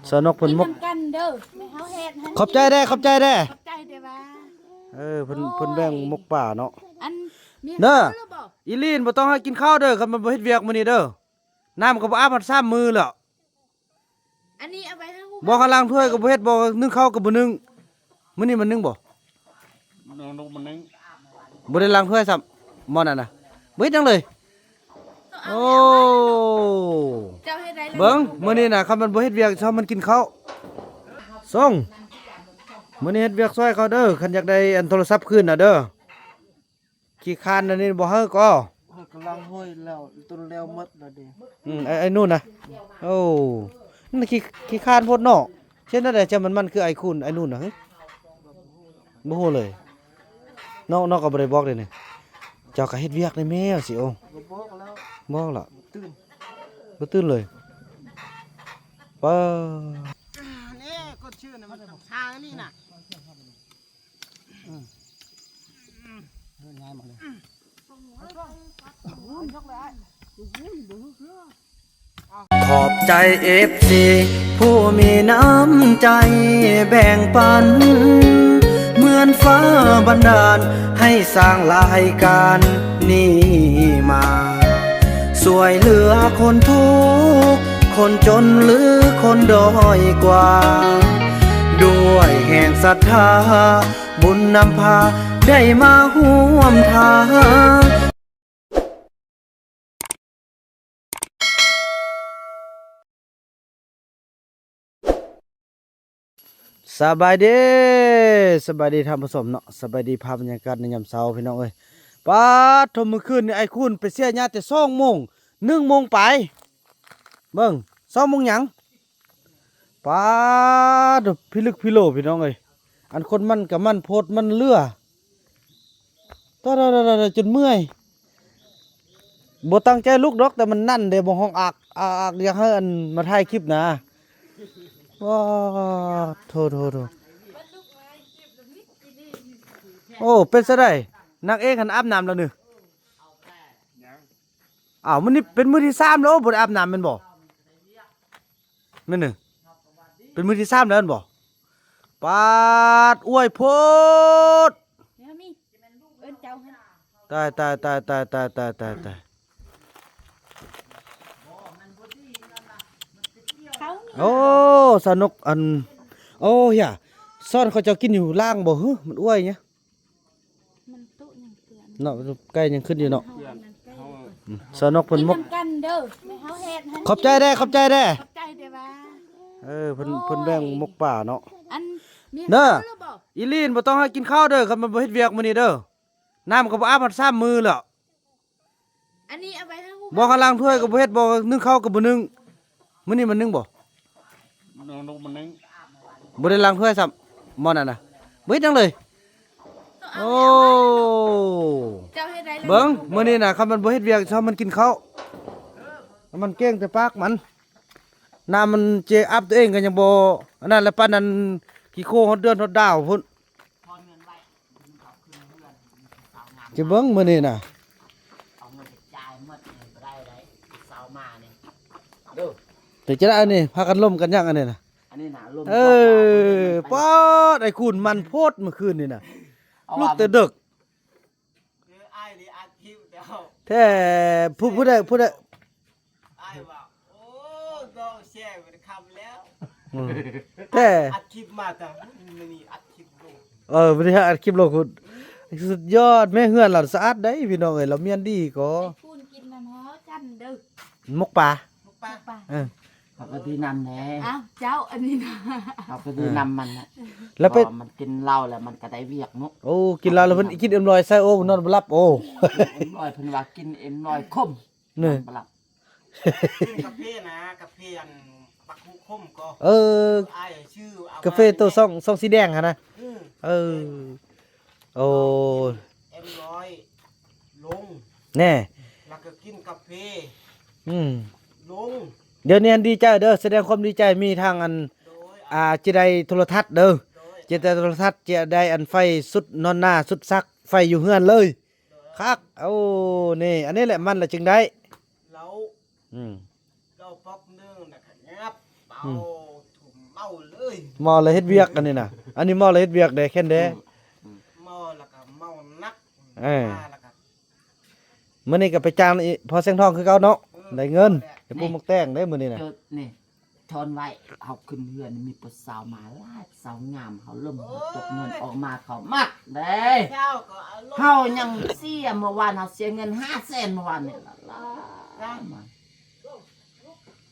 ສາວນົກເພິ່ນໝົກ ກິນນຳກັນເດີ ແມ່ເຮົາເຮັດຫັ້ນ ຂອບໃຈເດ້ ຂອບໃຈເດ້ ຂອບໃຈເດ້ ເອີ ເພິ່ນ ໂອ້ຍ ເພິ່ນແບ່ງໝົກປາເນາະ ອັນ ເດີ ອີລີນບໍ່ຕ້ອງໃຫ້ກິນເຂົ້າເດີ ຄັນມັນບໍ່ເຮັດວຽກມື້ນີ້ເດີ ນ້ຳກໍບໍ່ອາບຮອດສາມມື້ແລ້ວ ອັນນີ້ເອົາໄວ້ໃຫ້ ບໍ່ ຄັນລ້າງຖ້ວຍກໍບໍ່ເຮັດ ບໍ່ ໜຶ້ງເຂົ້າກໍບໍ່ໜຶ້ງ ມື້ນີ້ມັນໜຶ້ງບໍ່? ນ້ອງນົກມັນໜຶ້ງ ບໍ່ໄດ້ລ້າງຖ້ວຍຊ້ຳ ໝໍ້ນັ້ນນະ ບໍ່ເຮັດຫຍັງເລີຍ ໂອ້ ເຈົ້າເຮັດໄດ້ແລ້ວ ເບິ່ງ ມື້ນີ້ນະ ຄັນມັນບໍ່ເຮັດວຽກ ຊອມມັນກິນເຂົ້າ ສົ່ງ ມື້ນີ້ເຮັດວຽກຊ່ວຍເຂົາເດີ ຄັນຢາກໄດ້ອັນໂທລະສັບຄືນນະເດີ ຂີ້ຄ້ານອັນນີ້ບໍ່ເຮີກໍ ເຮີກໍລ້າງຫ້ວຍແລ້ວ ຕົນແລ້ວໝົດແລ້ວເດ ອືມ ໄອ້ ໄອ້ນູນນະ ໂອ້ ມັນຂີ້ ຂີ້ຄ້ານໂພດເນາະ ເຮັດແນວໃດຈະມັນ ມັນຄືໄອ້ຄູນ ໄອ້ນູນນະ ຫຶ ບໍ່ຮູ້ເລີຍ ນ້ອງ ນ້ອງກໍບໍ່ໄດ້ບອກເດ້ນີ້ ເຈົ້າກໍເຮັດວຽກໄດ້ແມ່ຊິ ໂອ້ ບໍ່ບອກແລ້ວ ບອກລະ ບໍ່ຕື່ນ ບໍ່ຕື່ນເລີຍ ປາ ນີ້ ກົດຊື່ນະ ມັນທາງນີ້ນະ ອືມ ງ່າຍມາກເລີຍ ຂອບໃຈເອັຟຊີຜູ້ມີນ້ຳໃຈແບ່ງປັນ ເໝືອນຟ້າບັນດານໃຫ້ສ້າງລາຍການນີ້ມາ ຊ່ວຍເຫຼືອຄົນທຸກ ຄົນຈົນ ຫຼື ຄົນດ້ອຍກວ່າ ດ້ວຍແຮງສັດທາ ບຸນນຳພາໄດ້ມາຮ່ວມທາງ. ສະບາຍດີ ສະບາຍດີທ່ານຜູ້ຊົມເນາະ ສະບາຍດີພາບບັນຍາກາດໃນຍາມເຊົ້າພີ່ນ້ອງເອີຍ ປາດໂທ້ ມື້ຄືນນີ້ອ້າຍຄູນໄປເສຍຫຍ້າແຕ່ສອງໂມງ ໜຶ່ງໂມງປາຍ ເບິ່ງ ສອງໂມງຫຍັງ ປາດ ພິລຶກພິໂລພີ່ນ້ອງເອີຍ ອັນຄົນມັນກໍມັນໂພດມັນເຫຼືອ ຕາດ ຈົນເມື່ອຍ ບໍ່ຕັ້ງໃຈລຸກດອກ ແຕ່ມັນນັ້ນເດ້ ບໍ່ຮ້ອງອາກອາກ ຢາກໃຫ້ອັນມາຖ່າຍຄລິບນະ ປາດໂທ້ ໂທ້ ໂທ້ ໂອ້ ເປັນຈັ່ງໃດ ນາງເອກຫັ້ນອາບນ້ຳແລ້ວນີ້ ອ້າວ ມື້ນີ້ເປັນມື້ທີສາມແລ້ວ ບໍ່ໄດ້ອາບນ້ຳແມ່ນບໍ່? ແມ່ນເນາະ ເປັນມື້ທີສາມແລ້ວແມ່ນບໍ່? ປາດ ອວຍໂພດ ເອີນເຈົ້າຫັ້ນ ຕາຍ ຕາຍ ຕາຍ ຕາຍ ຕາຍ ຕາຍ ຕາຍ ຕາຍ ເຂົານີ້ ໂອ້ ສາວນົກ ອັນ ໂອ້ ເຮຍ ຊ້ອນເຂົາເຈົ້າກິນຢູ່ລ້າງບໍ່ຫື ມັນອວຍຫຍັງ? ມັນຕຸຍັງເປື້ອນ ເນາະ ໄກ່ຍັງຂຶ້ນຢູ່ເນາະ ເພື່ອນ ເຮົາ ອືມ ສາວນົກເພິ່ນໝົກ ກິນນຳກັນເດີ ແມ່ເຮົາເຮັດຫັ້ນ ຂອບໃຈເດ້ ຂອບໃຈເດ້ ຂອບໃຈເດ້ວ່າ ເອີ ເພິ່ນ ໂອ້ຍ ເພິ່ນແບ່ງໝົກປາເນາະ ອັນ ເດີ ອີລີນບໍ່ຕ້ອງໃຫ້ກິນເຂົ້າເດີ ຄັນມັນບໍ່ເຮັດວຽກມື້ນີ້ເດີ ນ້ຳກໍບໍ່ອາບຮອດສາມມື້ແລ້ວ ອັນນີ້ເອົາໄວ້ໃຫ້ ບໍ່ ຄັນລ້າງຖ້ວຍກໍບໍ່ເຮັດ ບໍ່ ໜຶ້ງເຂົ້າກໍບໍ່ໜຶ້ງ ມື້ນີ້ມັນໜຶ້ງບໍ່? ນ້ອງນົກມັນໜຶ້ງ ບໍ່ໄດ້ລ້າງຖ້ວຍຊ້ຳ ໝໍ້ນັ້ນນະ ບໍ່ເຮັດຫຍັງເລີຍ ໂອ້ ເຈົ້າເຮັດໄດ້ແລ້ວ ເບິ່ງ ມື້ນີ້ນະ ຄັນມັນບໍ່ເຮັດວຽກ ຊອມມັນກິນເຂົ້າ ມັນເກັ່ງແຕ່ປາກມັນ ນ້ຳມັນເຈອັບຕົວເອງກໍຍັງບໍ່ ອັນນັ້ນແຫຼະ ປານນັ້ນ ຂີ້ໂຄຮອດເດືອນຮອດດາວພຸ້ນ. ຈະເບິ່ງມື້ນີ້ນະ ເອົາເງິນໄປຈ່າຍໝົດເລີຍ ບໍ່ໄດ້ໄດ໋ ເຊົ້າມານີ້ ເດີ ເປັນຈັ່ງໃດອັນນີ້ ພາກັນລົມກັນຫຍັງອັນນີ້ນະ ອັນນີ້ນະ ລົມ ເອີ ປາດ ໄອ້ຄູນມັນໂພດມື້ຄືນນີ້ນະ ລຸກແຕ່ເດິກ ເອີ ອ້າຍນີ້ອັດຄລິບແລ້ວ ແທ້ ຜູ້ ຜູ້ໃດ ຜູ້ໃດ ອ້າຍວ່າ ໂອ້ ນ້ອງແຊເບິດຄ່ຳແລ້ວ ອືມ ແທ້ ອັດຄລິບມາຕະມື້ນີ້ ອັດຄລິບລົງ ເອີ ມື້ນີ້ອັດຄລິບລົງພຸ້ນ ສຸດຍອດ ແມ່ເຮືອນລາວສະອາດໃດ໋ ພີ່ນ້ອງເອີຍ ລາວມ້ຽນດີກໍ ໄອ້ຄູນກິນນຳເຮົາຈັນເດີ ໝົກປາ ໝົກປາ ໝົກປາ ເອີ ເຮົາກໍດີນຳແດ່ ອ້າວ ເຈົ້າ ອັນນີ້ນະ ເຮົາກໍດີນຳມັນນະ ແລ້ວໄປ ເພາະວ່າມັນກິນເຫຼົ້າແລ້ວມັນກໍໄດ້ວຽກເນາະ ໂອ້ ກິນເຫຼົ້າແລ້ວເພິ່ນກິນເອັມຮ້ອຍໃສ່ ໂອ້ ນອນບໍ່ຫຼັບ ໂອ້ ກິນເອັມຮ້ອຍ ເພິ່ນວ່າກິນເອັມຮ້ອຍຂົມ ນີ້ ນອນບໍ່ຫຼັບ ກິນກາເຟນະ ກາເຟອັນບັກຫຸຂົມກໍ ເອີ ອ້າຍຊື່ເອົາ ກາເຟໂຕຊອງ ຊອງສີແດງຫັ້ນນະ ອືມ ເອີ ໂອ້ ເອັມຮ້ອຍລົງ ແນ່ ແລ້ວກໍກິນກາເຟ ອືມ ລົງ ດຽວນີ້ອັນດີໃຈເດີ ສະແດງຄວາມດີໃຈ ມີທາງອັນ ໂດຍ ອ່າ ຈະໄດ້ໂທລະທັດເດີ ໂດຍ ຈະໄດ້ໂທລະທັດ ຈະໄດ້ອັນໄຟສຸດນອນໜ້າ ສຸດສັກ ໄຟຢູ່ເຮືອນເລີຍ ໂດຍ ຄັກ ໂອ້ ນີ້ ອັນນີ້ແຫຼະ ມັນລະຈຶ່ງໄດ້ ເຫຼົ້າ ອືມ ເຫຼົ້າປອກໜຶ່ງນະ ຂະຫຍັບ ເອົາ ອືມ ຖົມ ເມົາແລ້ວເຮັດວຽກອັນນີ້ນະ. ອັນນີ້ເມົາແລ້ວເຮັດວຽກເດ້ ແຄ້ນເດ້. ເມົາແລ້ວກໍເມົາໜັກ. ເອີ ມາແລ້ວກໍ ມື້ນີ້ກໍໄປຈ້າງອີ່ພໍ່ແສງທອງຄືເກົ່າເນາະ. ເອີ ໄດ້ເງິນ ໄດ້ປູກໝາກແຕງເດ້ມື້ນີ້ນະ. ນີ້ ທອນໄວ້ ເຮົາຂຶ້ນເຮືອນມີຜູ້ສາວມາຫຼາຍ ສາວງາມ ເຮົາລົມ ເຮົາຕົກເງິນອອກມາ ເຂົາມັກເດ້. ເຮົາຍັງເສຍ ເມື່ອວານເຮົາເສຍເງິນຫ້າແສນ ເມື່ອວານນີ້ລະ.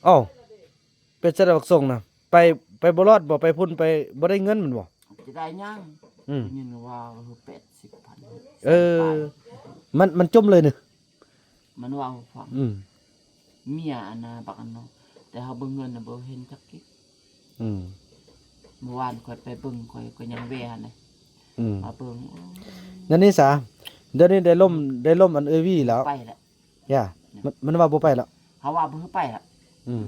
ອ້າວ ເປັນຈັ່ງໃດບັກສົງນະ ໄປ ໄປບໍ່ລອດບໍ່ ໄປພຸ້ນໄປບໍ່ໄດ້ເງິນແມ່ນບໍ່? ຈະໄດ້ຫຍັງ? ອືມ ໄດ້ຍິນວ່າແປດສິບພັນ. ເອີ ມັນ ມັນຈົມເລີຍນີ້. ມັນເວົ້າໃຫ້ຟັງ. ອືມ ເມຍອັນນະ ບັກອັນນະ ແຕ່ເຮົາເບິ່ງເງິນນະ ບໍ່ເຫັນຈັກກິດ. ອືມ ເມື່ອວານຂ້ອຍໄປເບິ່ງ ຂ້ອຍກໍຍັງແວ່ຫັ້ນນະ. ອືມ ມາເບິ່ງ ໂອ້ ນັ້ນນີ້ສາ ດຽວນີ້ໄດ້ລົມ ໄດ້ລົມອັນເອື້ອຍວີແລ້ວ. ໄປແລ້ວ ຢ່າ ມັນ ມັນວ່າບໍ່ໄປແລ້ວ. ເຮົາວ່າບໍ່ໃຫ້ໄປລະ. ອືມ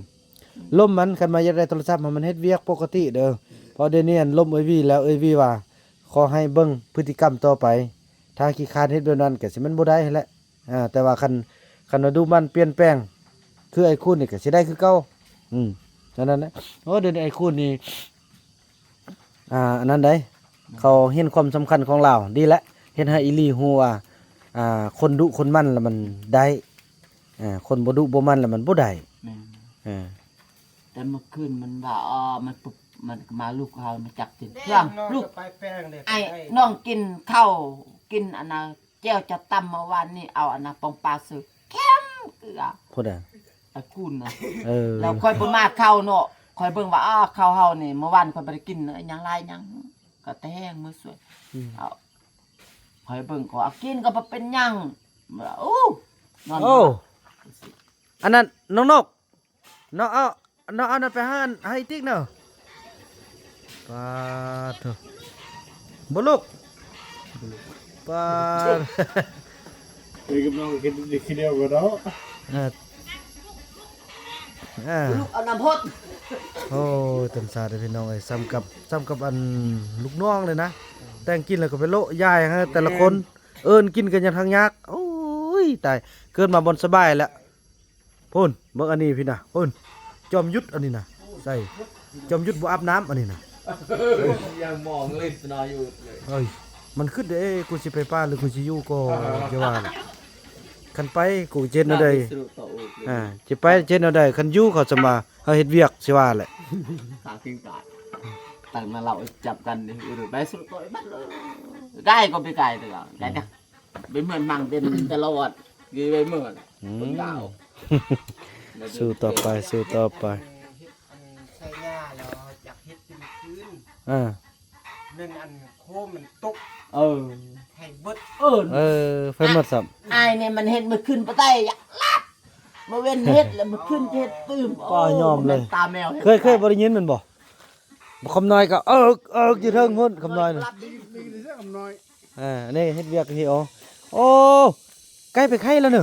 ລົມມັນ ຄັນວ່າຢາກໄດ້ໂທລະສັບ ໃຫ້ມັນເຮັດວຽກປົກກະຕິເດີ. ເພາະດຽວນີ້ອັນລົມເອື້ອຍວີແລ້ວ ເອື້ອຍວີວ່າ ຂໍໃຫ້ເບິ່ງພຶດຕິກຳຕໍ່ໄປ. ຖ້າຂີ້ຄ້ານເຮັດແບບນັ້ນ ກໍຊິແມ່ນບໍ່ໄດ້ຫັ້ນແຫຼະ. ອ່າ ແຕ່ວ່າຄັນ ຄັນວ່າດຸໝັ່ນປ່ຽນແປງ ຄືໄອ້ຄູນນີ້ກໍຊິໄດ້ຄືເກົ່າ. ອືມ ນັ້ນແຫຼະ. ໂອ້ ດຽວນີ້ໄອ້ຄູນນີ້ ອ່າ ອັນນັ້ນໃດ໋ ເຂົາເຫັນຄວາມສຳຄັນຂອງລາວ. ດີແຫຼະ ເຮັດໃຫ້ອີ່ຫຼີຮູ້ວ່າ ອ່າ ຄົນດຸຄົນໝັ່ນລະມັນໄດ້. ອ່າ ຄົນບໍ່ດຸບໍ່ໝັ່ນລະມັນບໍ່ໄດ້. ແມ່ນ ເອີ ແຕ່ເມື່ອຄືນມັນວ່າ ອໍ ມັນປຸບ ມັນກໍມາລຸກເຮົາມາຈັບເຖິງເຄື່ອງ ລຸກ ໄອ້ນ້ອງກິນເຂົ້າ ກິນອັນນະ ແຈ່ວເຈົ້າຕຳເມື່ອວານນີ້ ເອົາອັນນະ ປອງປາຊື້ ແຄມເກືອ. ຜູ້ໃດ? ໄອ້ຄູນນະ. ເອີ ແລ້ວຂ້ອຍບໍ່ມາເຂົ້າເນາະ ຂ້ອຍເບິ່ງວ່າ ອ້າ ເຂົ້າເຮົານີ້ ເມື່ອວານຂ້ອຍບໍ່ໄດ້ກິນຫຍັງຫຼາຍຫຍັງ ກໍແຕ່ແຮງມື້ສວຍ. ອືມ ເອົາ ຂ້ອຍເບິ່ງ ຂ້ອຍເອົາກິນກໍບໍ່ເປັນຫຍັງ. ໂອ້ ນອນ ໂອ້ ອັນນັ້ນ ນ້ອງນົກ ນ້ອງເອົາ ນ້ອງເອົານັ້ນໄປໃຫ້ ໃຫ້ຕິກເນາະ. ປາດໂທ້ ບໍ່ລຸກ ປາດ. ເອີ ກັບນ້ອງກິນ ກິນດຽວກໍເນາະ. ເອີ ເອີ ລູກເອົານ້ຳຫົດ. ໂອ້ຍ ຕົນສາເດ້ພີ່ນ້ອງເອີຍ ສ່ຳກັບ ສ່ຳກັບອັນລູກນ້ອງເລີຍນະ. ແຕ່ງກິນແລ້ວກໍໄປໂລະຢາຍໃຫ້ແຕ່ລະຄົນ ເອີ້ນກິນກໍຍັງທັງຍາກ. ໂອ້ຍ ຕາຍ ເກີດມາບ່ອນສະບາຍແລ້ວ. ພຸ້ນ ເບິ່ງອັນນີ້ພີ້ນະ ພຸ້ນ ຈອມຍຸດອັນນີ້ນະ ໃສ່ ຈອມຍຸດບໍ່ອາບນ້ຳອັນນີ້ນະ. ຍັງມອງເຫຼັ້ນນອຍຢູ່ເລີຍ. ເອີຍ ມັນຄຶດເດ້ ກູຊິໄປປ່າຫຼືກູຊິຢູ່ກໍຢ່າວ່າ. ຄັນໄປ ກູຈະເຮັດແນວໃດ? ອ່າ ຈະໄປຈະເຮັດແນວໃດ? ຄັນຢູ່ເຂົາຈະມາ ເຮົາເຮັດວຽກຊິວ່າແຫຼະ. ຕາງນັ້ນລາວຈັບກັນນີ້ ໄປສຸດໂຕຍບັດເລີຍ ກາຍກໍໄປກາຍເດີ ກາຍ ໄປເມືອນມັງເຕັມຕະຫຼອດ ຢູ່ໄປເມືອນ ອືມ ຄົນລາວ. ສູ້ຕໍ່ໄປ ສູ້ຕໍ່ໄປ. ອັນ ອັນໃສ່ຫຍ້າແລ້ວຢາກເຮັດຕື່ມຄືນ ອ່າ ແມ່ນອັນໂຄມມັນຕົກ ເອີ ໄຟເບິດ ເອີ ເອີ ໄຟໝົດຊ້ຳ. ອ້າຍນີ້ມັນເຮັດມື້ຄືນບໍ່ໄດ້ ຢາກຫຼັບ ມື້ເວັນເຮັດ ແລ້ວມື້ຄືນເຮັດຕື່ມ. ປ້າຍອມເລີຍ ຕາແມວ ເຄີຍ ເຄີຍບໍ່ໄດ້ຍິນແມ່ນບໍ່? ຄຳນ້ອຍກໍເອິກ ເອິກຢູ່ເທິງພຸ້ນ ຄຳນ້ອຍນະ. ເອີ ອັນນີ້ເຮັດວຽກທີ່ ໂອ້ ໂອ້ ໃກ້ໄປໄຂ່ແລ້ວເນີ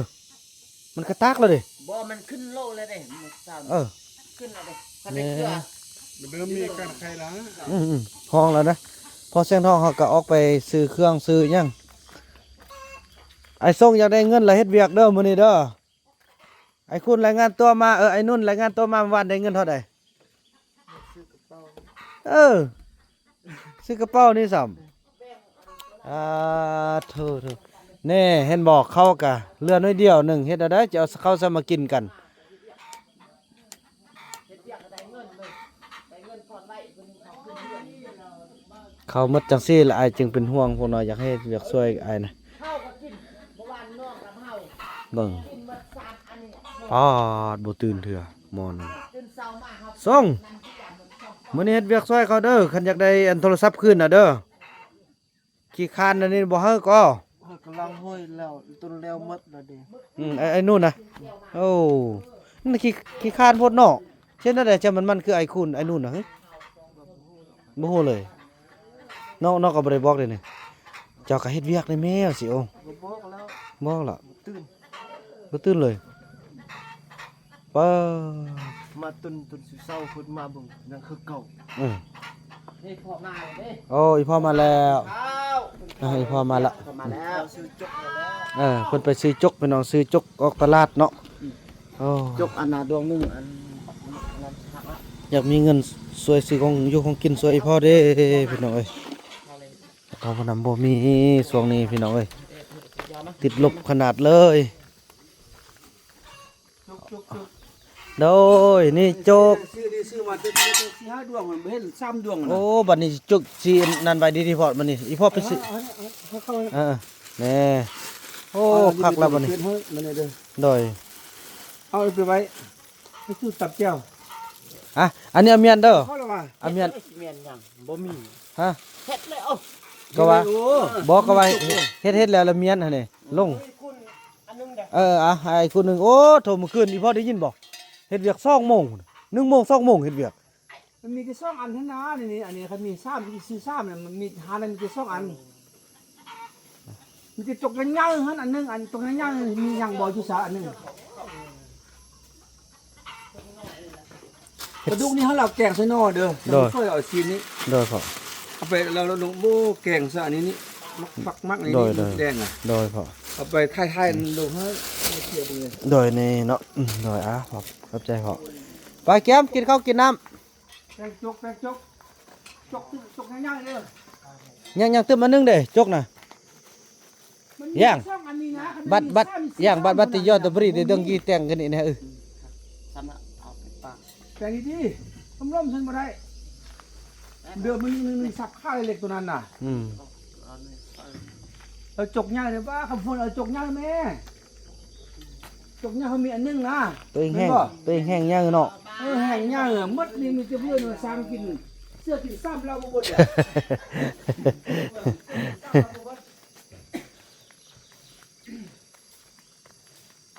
ມັນກະຕາກແລ້ວເດ້. ບໍ່ ມັນຂຶ້ນໂລແລ້ວເດ້ ເອີ ຂຶ້ນແລ້ວເດ້. ຄັນໄດ້ເກືອ ເລີ່ມມີການໄຂ່ແລ້ວ. ອືມໆ ຮ້ອງແລ້ວນະ. ພໍແສງທອງເຮົາກໍອອກໄປຊື້ເຄື່ອງຊື້ຫຍັງ. ໄອ້ສົງຢາກໄດ້ເງິນລະເຮັດວຽກເດີມື້ນີ້ເດີ. ໄອ້ຄຸນລາຍງານຕົວມາ ເອີ ໄອ້ນຸ່ນລາຍງານຕົວມາ ເມື່ອວານໄດ້ເງິນເທົ່າໃດ? ຊື້ກະເປົາ ເອີ ຊື້ກະເປົານີ້ຊ້ຳ. ອ່າ ໂທ້ໆ ແນ່ ເຫັນບໍ່ ເຂົ້າກະເຫຼືອໜ້ອຍດຽວໜຶ່ງ ເຮັດແນວໃດຈະເອົາເຂົ້າໃສ່ມາກິນກັນ. ເຂົ້າໝົດຈັ່ງຊີ້ລະ ອ້າຍຈຶ່ງເປັນຫ່ວງພວກນ້ອຍ ຢາກເຮັດວຽກຊ່ວຍອ້າຍນະ. ເບິ່ງ ປາດ ບໍ່ຕື່ນເທື່ອໝໍໜຶ່ງ. ສົ່ງ ມື້ນີ້ເຮັດວຽກຊ່ວຍເຂົາເດີ ຄັນຢາກໄດ້ອັນໂທລະສັບຄືນນະເດີ. ຂີ້ຄ້ານອັນນີ້ບໍ່ເຮີກໍ ເອີ ກຳລັງເຮີແລ້ວ ຕົ້ນແລ້ວໝົດແລ້ວເດ້. ອືມ ໄອ້ ໄອ້ນູນນະ ໂອ້ ນັ້ນຂີ້ ຂີ້ຄ້ານໂພດເນາະ. ເຮັດແນວໃດຈະມັນ ມັນຄືໄອ້ຄູນ ໄອ້ນູນນະ ຫື? ບໍ່ຮູ້ເລີຍ. ນ້ອງ ນ້ອງກໍບໍ່ໄດ້ບອກເດ້ນີ້ ເຈົ້າກໍເຮັດວຽກໃນແມ່ຊິ. ໂອ້ ບໍ່ບອກແລ້ວ ບອກລະ ບໍ່ຕື່ນ ບໍ່ຕື່ນເລີຍ. ປາ ມາຕົນ ຕົນເຊົ້າພຸ້ນມາເບິ່ງຍັງຄືເກົ່າ. ເອີ ນີ້ພໍ່ມາແລ້ວເດ້. ໂອ້ ອີ່ພໍ່ມາແລ້ວ. ອ້າວ ອີ່ພໍ່ມາລະ ພໍ່ມາແລ້ວ ຊື້ຈົກມາແລ້ວ. ເອີ ເພິ່ນໄປຊື້ຈົກ ພີ່ນ້ອງ ຊື້ຈົກອອກຕະຫຼາດເນາະ. ອືມ ໂອ້ ຈົກອັນນະດວງໜຶ່ງ ອັນ ອັນນັ້ນ ຢາກມີເງິນ ຊ່ວຍຊື້ຂອງຢູ່ຂອງກິນຊ່ວຍອີ່ພໍ່ເດ້ພີ່ນ້ອງເອີຍ. ເອົານຳບໍ່ມີຊ່ວງນີ້ພີ່ນ້ອງເອີຍ ຕິດລົບຂະໜາດເລີຍ. ໂດຍ ນີ້ໂຈກ ຊື້ນີ້ຊື້ມາແຕ່ສີ່ຫ້າດວງ ມັນບໍ່ເຫັນສາມດວງ. ໂອ້ ບັດນີ້ໂຈກຊິນັ້ນໄວ້ດີໆ ພໍບັດນີ້ ອີ່ພໍ່ໄປຊື້ ເອີ ແນ່ ໂອ້ ຄັກແລ້ວບັດນີ້. ໂດຍ ເອົາໄປໄວ້ ໄປຊື້ຕັບແຈ່ວ. ອ່ະ ອັນນີ້ອາມຽນເດີ ອາມຽນ. ແມ່ນຫຍັງ ບໍ່ມີ ຮະ ເຮັດແລ້ວ ກໍວ່າ ບໍ່ ກໍວ່າເຮັດ ເຮັດແລ້ວລະມຽນຫັ້ນນີ້ລົງ. ເອີ ອ່ະ ໃຫ້ຄູ່ໜຶ່ງ. ໂອ້ ໂທ ມື້ຄືນອີ່ພໍ່ໄດ້ຍິນບໍ່ ເຮັດວຽກສອງໂມງ ໜຶ່ງໂມງ ສອງໂມງເຮັດວຽກ. ມັນມີແຕ່ສອງອັນຫັ້ນນະ ນີ້ ນີ້ ອັນນີ້ຄັນມີສາມ ຊິຊື້ສາມນະ ມັນມີ ຫານັ້ນມີແຕ່ສອງອັນ. ມີແຕ່ຈົກໃຫຍ່ໆຫັ້ນອັນໜຶ່ງ ອັນຈົກໃຫຍ່ໆ ມີຫຍັງບໍ່ຢູ່ສາອັນໜຶ່ງ. ປາດຸກນີ້ເຮົາເອົາແກງໃສ່ໜໍ່ເດີ ໂດຍ ຊ່ອຍເອົາຊີ້ນນີ້ ໂດຍພໍ່. ເອົາໄປແລ້ວລົງ ໂອ້ ແກງຊະອັນນີ້ນີ້ ໝາກ ໝາກນີ້ ໂດຍ ນີ້ ໂດຍ ແດງອະ ໂດຍພໍ່. ເອົາໄປຖ່າຍໆລົງໃຫ້ເສຍເບິ່ງເລີຍ ໂດຍ ນີ້ເນາະ ອືມ ໂດຍ ອ່ະ ຂອບ ຂອບໃຈພໍ່. ໄປແກມ ກິນເຂົ້າກິນນ້ຳ. ແປງຈົກ ແປງຈົກ ຈົກ ຈົກໃຫຍ່ໆເດີ. ຍັງ ຍັງຕື່ມອັນໜຶ່ງເດ້ ຈົກນະ ຢ່າງ ບັດ ບັດ ຢ່າງ ບັດ ບັດຕິຍອດຕະບຣີ ເດີ ເດີງກີແຕ່ງກັນນີ້ນະ. ເອີ ຊັ້ນນະ ເອົາໄປປາກ ແປງດີໆ ລົ້ມໆ ຊັ້ນບໍ່ໄດ້ ເດີ ມັນ ມັນ ມັນສັບຂາເລັກໂຕນັ້ນນະ. ອືມ ເອົາຈົກໃຫຍ່ເດີ ວ່າຄຳຝົນ ເອົາຈົກໃຫຍ່ແມ່. ຈົກໃຫຍ່ເຂົາມີອັນໜຶ່ງນະ ໂຕເອງແຮງ ໂຕເອງແຮງໃຫຍ່ເນາະ. ເອີ ແຮງໃຫຍ່ໝົດນີ້ ມີແຕ່ເພື່ອນມາສ້າງກິນ ເສືອກິນຊ້ຳລາວບໍ່ໝົດ.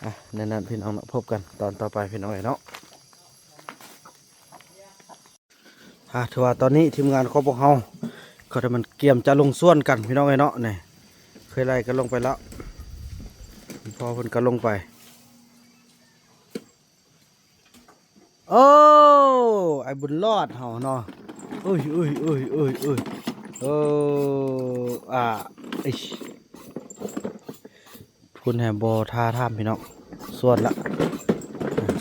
ອ່ະ ແນວນັ້ນພີ່ນ້ອງເນາະ ພົບກັນຕອນຕໍ່ໄປພີ່ນ້ອງເອີຍເນາະ. ອ່າ ຖືວ່າຕອນນີ້ທີມງານຂອງພວກເຮົາກໍໄດ້ມັນກຽມຈະລົງສວນກັນພີ່ນ້ອງເອີຍເນາະ. ນີ້ເຄີຍໄລ່ກັນລົງໄປແລ້ວ ພໍ່ເພິ່ນກໍລົງໄປ. ໂອ້ ອ້າຍບຸນລອດເຮົາເນາະ. ໂອ້ຍ ໂອ້ຍ ໂອ້ຍ ໂອ້ຍ ໂອ້ຍ ເອີ ອ່າ ເອີຍ ພຸ້ນແຮງບໍ່ທ່າທາມພີ່ນ້ອງ ສວນລະ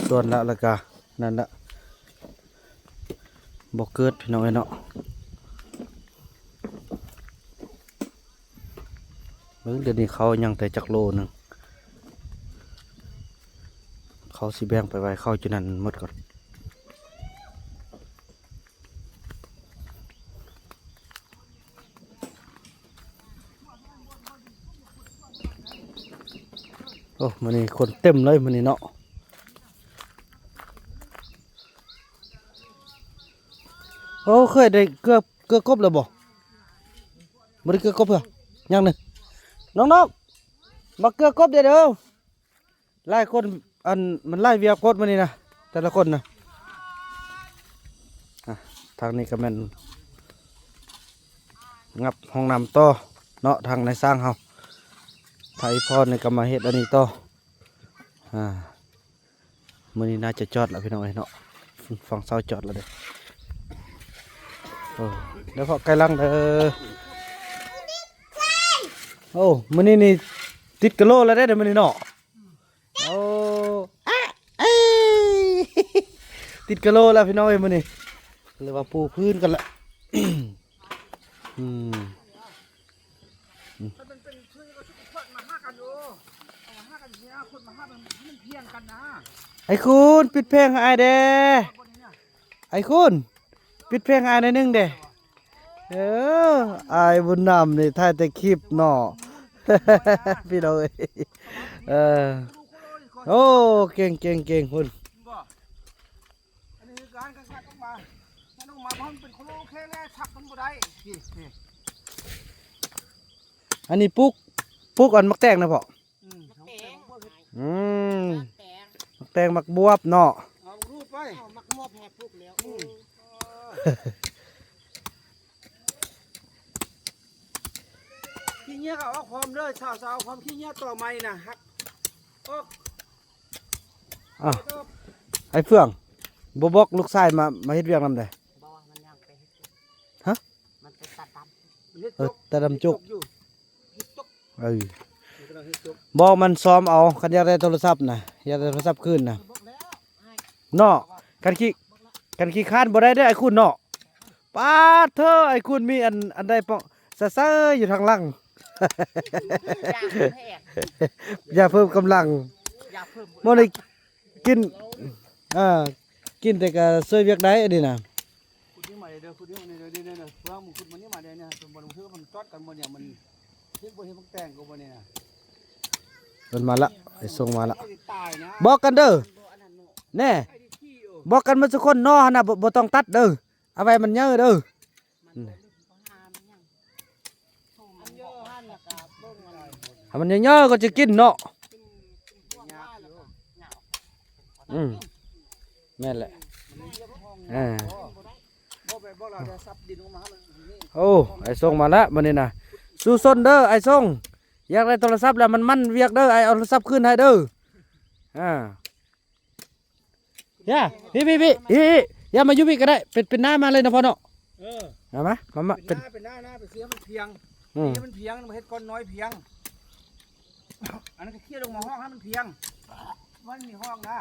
ສວນລະ ແລ້ວກະນັ້ນລະ ບໍ່ເກີດພີ່ນ້ອງເອີຍເນາະ. ເບິ່ງ ດຽວນີ້ເຂົາຍັງແຕ່ຈັກໂລໜຶ່ງ ເຂົາຊິແບ່ງໄປໄວ້ເຂົາຢູ່ນັ້ນໝົດກ່ອນ. ໂອ້ ມື້ນີ້ຄົນເຕັມເລີຍມື້ນີ້ເນາະ. ໂອ້ ເຄີຍໄດ້ເກືອ ເກືອກົບແລ້ວບໍ່? ບໍ່ໄດ້ເກືອກົບເທື່ອ ຍັງເດີ ນ້ອງໆ ມາເກືອກົບເດີ. ຫຼາຍຄົນ ອັນ ມັນຫຼາຍວຽກໂພດມື້ນີ້ນະ ແຕ່ລະຄົນນະ. ອ່ະ ທາງນີ້ກໍແມ່ນງັບຫ້ອງນ້ຳຕໍ່ເນາະ ທາງນາຍຊ່າງເຮົາ. ໄທພອນນີ້ກໍມາເຮັດອັນນີ້ຕໍ່. ອ່າ ມື້ນີ້ໜ້າຈະຈອດລະພີ່ນ້ອງເອີຍເນາະ ຝັ່ງເຊົາຈອດລະເດີ. ໂອ້ ແລ້ວເພາະໄກຫຼັງເດີ. ໂອ້ ມື້ນີ້ນີ້ຕິດກະໂລລະເດ້ ມື້ນີ້ເນາະ. ໂອ້ ອະ ເອີຍ ຕິດກະໂລແລ້ວພີ່ນ້ອງເອີຍມື້ນີ້ ຫຼືວ່າປູພື້ນກັນລະ. ອືມ ອືມ ໄອ້ຄູນ ປິດແຜງໃຫ້ອ້າຍແດ່. ໄອ້ຄູນ ປິດແຜງໃຫ້ອ້າຍໜ້ອຍໜຶ່ງແດ່. ເອີ ອ້າຍບຸນນຳນີ້ຖ່າຍແຕ່ຄລິບເນາະ ພີ່ນ້ອງເອີຍ. ເອີ ໂອ້ ເກັ່ງໆໆ ພຸ້ນ. ອັນນີ້ຄືການຄັດອອກມາ ຄັດອອກມາ ເພາະມັນເປັນໂຄໂລແຄແລ້ ຊັກມັນບໍ່ໄດ້. ນີ້ ນີ້ ອັນນີ້ປຸກ ປຸກອັນໝາກແຕງນະພໍ່. ອືມ ໝາກແຕງ ອືມ ໝາກແຕງ ໝາກແຕງ ໝາກບວບເນາະ. ເອົາຮູດໄປ ເອົາໝາກບວບແຮປຸກແລ້ວ. ອືມ ຂີ້ເຫຍື້ອກໍເອົາອອກພ້ອມເດີ ຊາວໆ ເອົາຄວາມຂີ້ເຫຍື້ອຕໍ່ໄມ້ນະ ຫັກອອກ. ອ້າວ ໄອ້ເຟືອງ ບໍ່ບອກລູກຊາຍມາ ມາເຮັດວຽກນຳເດ້. ບໍ່ ມັນຍັງໄປເຮັດວຽກ. ຮະ? ມັນໄປຕັດດຳ. ເອີ ຕັດດຳຈົກ. ເອີ ບໍ່ ມັນຊ້ອມເອົາ ຄັນຢາກໄດ້ໂທລະສັບນະ ຢາກໄດ້ໂທລະສັບຄືນນະ ເນາະ. ຄັນຂີ້ ຄັນຂີ້ຄ້ານບໍ່ໄດ້ເດ້ອ້າຍຄຸນເນາະ. ປາດເທີ ອ້າຍຄຸນມີອັນ ອັນໃດປ້ອງ ສະເຊີຢູ່ທາງຫຼັງ ຢາເພີ່ມແຮງ ຢາເພີ່ມກຳລັງ ຢາເພີ່ມ ບໍ່ໄດ້ກິນ ເອີ ກິນແຕ່ກະຊ່ວຍວຽກໄດ້ອັນນີ້ນະ. ຂຸດນີ້ມາເດີ ຂຸດນີ້ມາເດີ ເດີ ເດີ ເດີ ເພື່ອມຶງຂຸດມັນນີ້ມາເດີ ເນຍ ມັນຄືມັນຈອດກັນບໍ່ເນຍ ມັນເຮັດບໍ່ເຮັດມັນແຕ່ງກໍບໍ່ນີ້ນະ. ເພິ່ນມາລະ ໄອ້ສົ່ງມາລະ ຕາຍນະ ບອກກັນເດີ ແນ່ ບອກກັນໝົດທຸກຄົນເນາະ ຫັ້ນນະ ບໍ່ ບໍ່ຕ້ອງຕັດເດີ ເອົາໄວ້ມັນເຍີເດີ. ອືມ ໃຫ້ມັນເຍີໆ ກໍຈະກິນເນາະ. ອືມ ແມ່ນແຫຼະ ອ່າ ໂອ້ ໄອ້ສົ່ງມາລະມື້ນີ້ນະ ສູ້ຊົນເດີ ໄອ້ສົ່ງ ຢາກໄດ້ໂທລະສັບແລ້ວ ມັນໝັ່ນວຽກເດີ ອ້າຍເອົາໂທລະສັບຄືນໃຫ້ເດີ ອ່າ. ຢ່າ ພີ່ ພີ່ ພີ່ ພີ່ ຢ່າ ມາຢູ່ພີ້ກໍໄດ້ ເປັນ ເປັນໜ້າມາເລີຍນະພໍ່ເນາະ. ເອີ ເອົາມາ ມາ ມາ ເປັນ ເປັນໜ້າ ເປັນໜ້າ ໜ້າ ໄປເສຍມັນພຽງ ເອີ ມັນພຽງ ເຮັດກ້ອນນ້ອຍພຽງ ອັນນັ້ນກໍເຄີຍລົງມາຫ້ອງໃຫ້ມັນພຽງ ມັນມີຫ້ອງນະ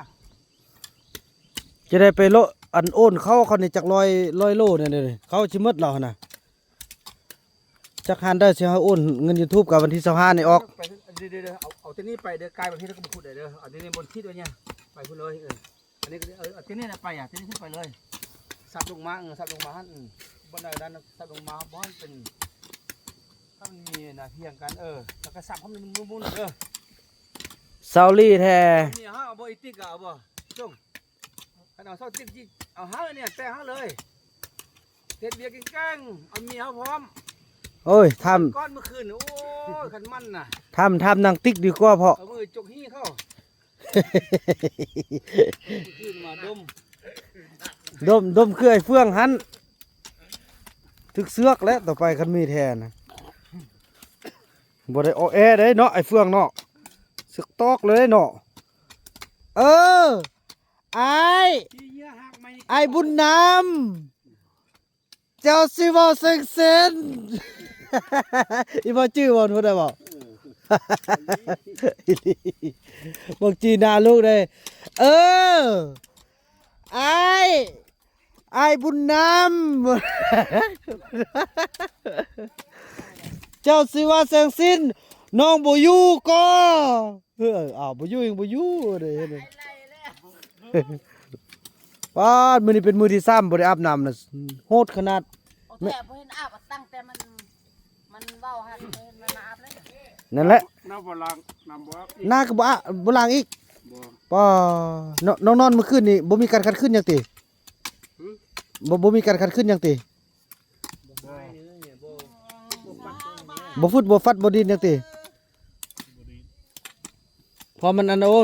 ຈະໄດ້ໄປໂລ ອັນໂອນເຂົ້າ ເຂົານີ້ຈັກຮ້ອຍ ຮ້ອຍໂລນີ້ ເຂົ້າຊິໝົດແລ້ວຫັ້ນນະ. ຈັກຫັ້ນເດີ ຊິໃຫ້ໂອນເງິນຢູທູບກັບວັນທີຊາວຫ້ານີ້ອອກ. ໄປ ເດີ ເດີ ເດີ ເອົາ ເອົາແຕ່ນີ້ໄປເດີ ກາຍໄປພີ້ແລ້ວກໍບໍ່ຂຸດໄດ້ເດີ ເອົາແຕ່ນີ້ບ່ອນທິດໄວ້ນີ້ ໄປພຸ້ນເລີຍ ເອີ ອັນນີ້ກໍ ເອີ ເອົາແຕ່ນີ້ນະໄປ ອ່າ ແຕ່ນີ້ຂຶ້ນໄປເລີຍ ສັບລົງມາ ເອີ ສັບລົງມາຫັ້ນ ອື ບ່ອນໃດນັ້ນ ສັບລົງມາ ບ່ອນເປັນ ຖ້າມັນມີນະ ພຽງກັນ ເອີ ແລ້ວກໍສັບໃຫ້ມັນໝຸ່ນໆ ເດີ ເຊົາລີແທ້ ນີ້ເຮົາເອົາບໍ່ ອີຕິກກໍເອົາບໍ່ ສົ່ງ ຄັນເອົາເຊົາຕິກຈິ ເອົາເຮົານີ້ແຕ່ເຮົາເລີຍ ເຮັດວຽກເກັ່ງໆ ເອົາເມຍເຮົາພ້ອມ. ໂອ້ຍ ທຳ ກ້ອນມື້ຄືນ ໂອ້ຍ ຄັນມັນນະ ທຳ ທຳນາງຕິກດີກວ່າເພາະ ເອົາມືຈົກຮີ້ເຂົາ ຄືນມາດົມ ດົມ ດົມຄືໄອ້ເຟືອງຫັ້ນ ຖືກເຊືອກແລ້ວ ຕໍ່ໄປຄັນມີແທ້ນະ ບໍ່ໄດ້ອໍແອເດ້ເນາະ ໄອ້ເຟືອງເນາະ ເຊືອກຕອກເລີຍເນາະ. ເອີ ອ້າຍ ອ້າຍບຸນນຳ ເຈົ້າຊິເວົ້າເສັງເຊັນ ອີ່ບໍ່ຈື່ບໍ່ ຜູ້ໃດເວົ້າ ເບິ່ງຈີໜ້າລູກເດ້ ເອີ ອ້າຍ ອ້າຍບຸນນຳ ເຈົ້າຊິວ່າແສງສິນ ນ້ອງບໍ່ຢູ່ກໍ ເອີ ອ້າວ ບໍ່ຢູ່ ຍັງບໍ່ຢູ່ເດ້ ປາດ ມື້ນີ້ເປັນມື້ທີສາມບໍ່ໄດ້ອາບນ້ຳນະ ໂຫດຂະໜາດ ບໍ່ແທ້ ບໍ່ເຫັນອາບ ຕັ້ງແຕ່ມັນ ມັນເວົ້າຫັ້ນ ບໍ່ເຫັນມັນມາອາບເລີຍ ນັ້ນແຫຼະ ນ້ຳບໍ່ລ້າງ ນ້ຳບໍ່ອາບ ນ້ຳກໍບໍ່ອາບ ບໍ່ລ້າງອີກ ບໍ່ ປ້າ ນ- ນ້ອງນອນມື້ຄືນນີ້ບໍ່ມີການຂັດຂືນຫຍັງຕິ? ຫື? ບໍ່ ບໍ່ມີການຂັດຂືນຫຍັງຕິ? ບໍ່ ບໍ່ຟຶດບໍ່ຟັດບໍ່ດິນຫຍັງຕິ? ເພາະມັນອັນ ໂອ້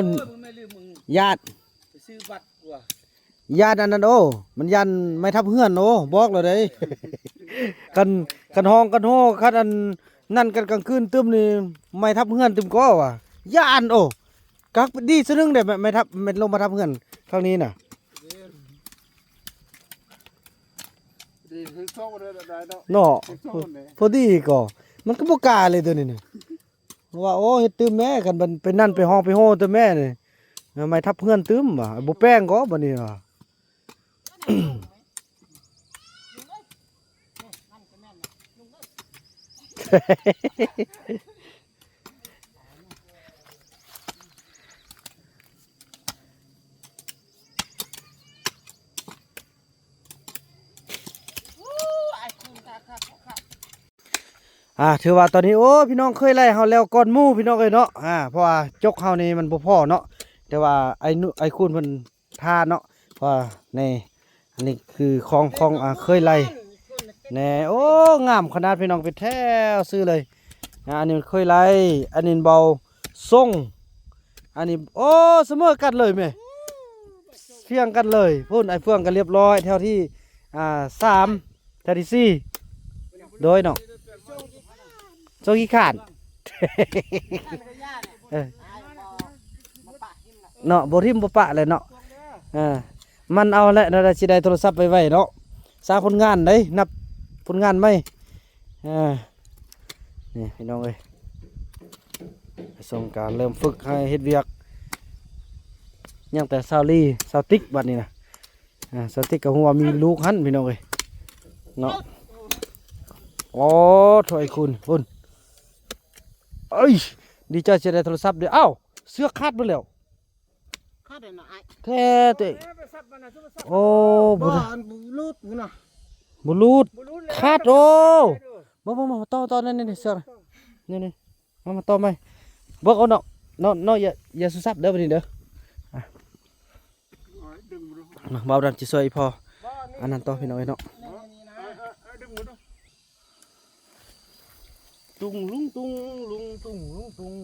ຢ້ານ ໄປຊື້ບັດ ຢ້ານອັນນັ້ນ ໂອ້ ມັນຢ້ານໄມ້ທັບເຮືອນ ໂອ້ ບອກແລ້ວເດ້ ຄັນ ຄັນຮ້ອງກັນໂຮ ຄັນອັນນັ້ນກັນກາງຄືນຕື່ມນີ້ ໄມ້ທັບເຮືອນຕື່ມກໍວ່າ ຢ້ານ ໂອ້ ກະດີຊະໜຶ່ງເດ້ ໄມ້ ໄມ້ທັບ ແມ່ນລົງມາທັບເຮືອນຄັ້ງນີ້ນະ ເນາະ ພໍດີກໍ ມັນກໍບໍ່ກ້າເລີຍໂຕນີ້ນະ. ວ່າ ໂອ້ ເຮັດຕື່ມແມ້ ຄັນມັນໄປນັ້ນໄປຮ້ອງໄປໂຮຕື່ມແມ້ນີ້ ໄມ້ທັບເຮືອນຕື່ມວ່າ ບໍ່ແປ້ງກໍບັດນີ້ວ່າ. ອ່າ ຖືວ່າຕອນນີ້ ໂອ້ ພີ່ນ້ອງເຄີຍໄລ່ເຮົາແລ້ວກ່ອນໝູ່ ພີ່ນ້ອງເອີຍເນາະ ອ່າ ເພາະວ່າຈົກເຮົານີ້ມັນບໍ່ພໍເນາະ ແຕ່ວ່າໄອ້ນຸ ໄອ້ຄູນເພິ່ນຖ້າເນາະ ເພາະວ່າໃນ ອັນນີ້ຄືຂອງ ຂອງ ອ່າ ເຄີຍໄລ່ແນ່ ໂອ້ ງາມຂະໜາດ ພີ່ນ້ອງ ເປັນແຖວຊື່ເລີຍ ອ່າ ອັນນີ້ມັນເຄີຍໄລ່ ອັນນີ້ເບົາ ສົ່ງ ອັນນີ້ ໂອ້ ສະເໝີກັນເລີຍແມ່ ພຽງກັນເລີຍ ພຸ້ນ ໄອ້ເຟືອງກໍລຽບຮ້ອຍ ແຖວທີ ອ່າ ສາມ ແຖວທີສີ່ ໂດຍເນາະ ໂຊຂີ້ຄ້ານ ເອີ ເນາະ ບໍ່ຖິ້ມບໍ່ປະແຫຼະເນາະ ເອີ ມັນເອົາແຫຼະ ແນວໃດຊິໄດ້ໂທລະສັບໄປໄວ້ເນາະ ສາຄົນງານເດ້ ນັບຄົນງານໃໝ່ ເອີ ນີ້ພີ່ນ້ອງເອີຍ ໄປສົ່ງການເລີ່ມຝຶກໃຫ້ເຮັດວຽກ ຍັງແຕ່ຊາວລີ ຊາວຕິກ ບັດນີ້ນະ ອ່າ ສາວຕິກກໍຮູ້ວ່າມີລູກຫັ້ນພີ່ນ້ອງເອີຍເນາະ. ໂອ້ ໂທ້ ໄອ້ຄຸນພຸ້ນ ເອີຍ ດີໃຈຊິໄດ້ໂທລະສັບເດ້. ອ້າວ ເຊືອກຂາດເບິດແລ້ວ. ຂາດແລ້ວນະອ້າຍ. ແທ້ເຕະ. ໂອ້ ບໍ່ ອັນບໍ່ຫຼຸດພຸ້ນນະ ບໍ່ຫຼຸດ ຂາດ. ໂອ້ ບໍ່ ບໍ່ ບໍ່ ຕໍ່ ຕໍ່ ນີ້ ນີ້ ນີ້ ເຊືອກນີ້ ນີ້ ນີ້ ມາ ມາຕໍ່ໃໝ່. ເບິ່ງເອົາເນາະ ເນາະ ເນາະ ຢ່າ ຢ່າໂທລະສັບເດີ ບັດນີ້ເດີ. ອ່ະ ມາ ບ່າວດຳຊິຊ່ວຍພໍ່ ອັນນັ້ນຕໍ່ ພີ່ນ້ອງເອີຍເນາະ. ຕຸງລຸງຕຸງ ລຸງຕຸງ ລຸງຕຸງ ລຸງ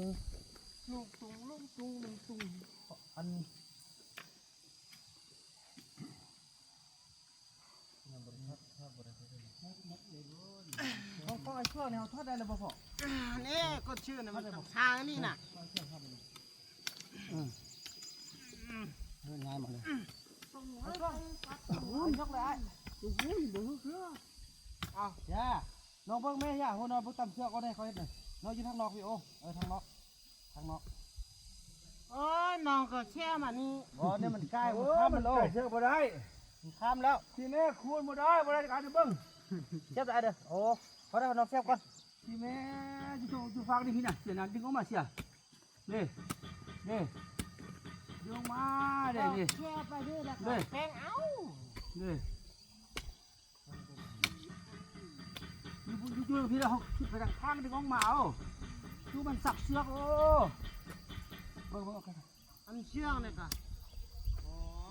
ຕຸງ ລຸງຕຸງ ລຸງຕຸງ ອັນ ຂອງ ຂອງໄອ້ຊ່ວງນີ້ເຮົາຖອດໄດ້ແລ້ວບໍ່ພໍ່? ອ່າ ນີ້ກົດຊື່ນະ ມັນຕ້ອງທາງນີ້ນະ. ອືມ ເຮັດງ່າຍໝົດເລີຍ. ໂອ້ຍ ຍົກເລີຍອ້າຍ. ໂອ້ໂຫ ບໍ່ຮູ້ເທື່ອ. ເອົາ ຢ່າ ນ້ອງເບິ່ງແມ່ ຢ່າ ຫົວໜ້ອຍເບິ່ງຕາມເຊືອກເອົາແດ່ ເຂົາເຮັດນະ. ນ້ອງຢູ່ທາງນອກພີ່. ໂອ້ ເອີ ທາງນອກ ທາງນອກ. ໂອ້ຍ ນ້ອງກໍເຊຍມານີ້. ບໍ່ ນີ້ມັນໃກ້ ໂອ້ ມັນຂ້າມ ມັນ ມັນໂລ ໃກ້ເຊຍບໍ່ໄດ້ ມັນຂ້າມແລ້ວ. ທີ່ແມ່ຄູນບໍ່ໄດ້ ບໍ່ໄດ້ການເບິ່ງ ເຊຍໄດ້ເດີ. ໂອ້ ພໍແລ້ວ ນ້ອງເຊຍກ່ອນ. ທີ່ແມ່ຢູ່ ຢູ່ຝັ່ງນີ້ພີ່ນະ ເຊຍນະ ດຶງອອກມາເຊຍ. ນີ້ ນີ້ ດຶງອອກມາເດ້ ນີ້ ເຊຍໄປນີ້ແລ້ວກໍ ນີ້ ແປງເອົາ ນີ້ ຢູ່ ຢູ່ ຢູ່ພີ້ແລ້ວ ເຮົາຂຶ້ນໄປທາງຂ້າງ ດຶງອອກມາເອົາ. ຄືມັນສັບເຊືອກ. ໂອ້ ເບິ່ງ ເບິ່ງ ອັນເຊືອກນີ້ກະ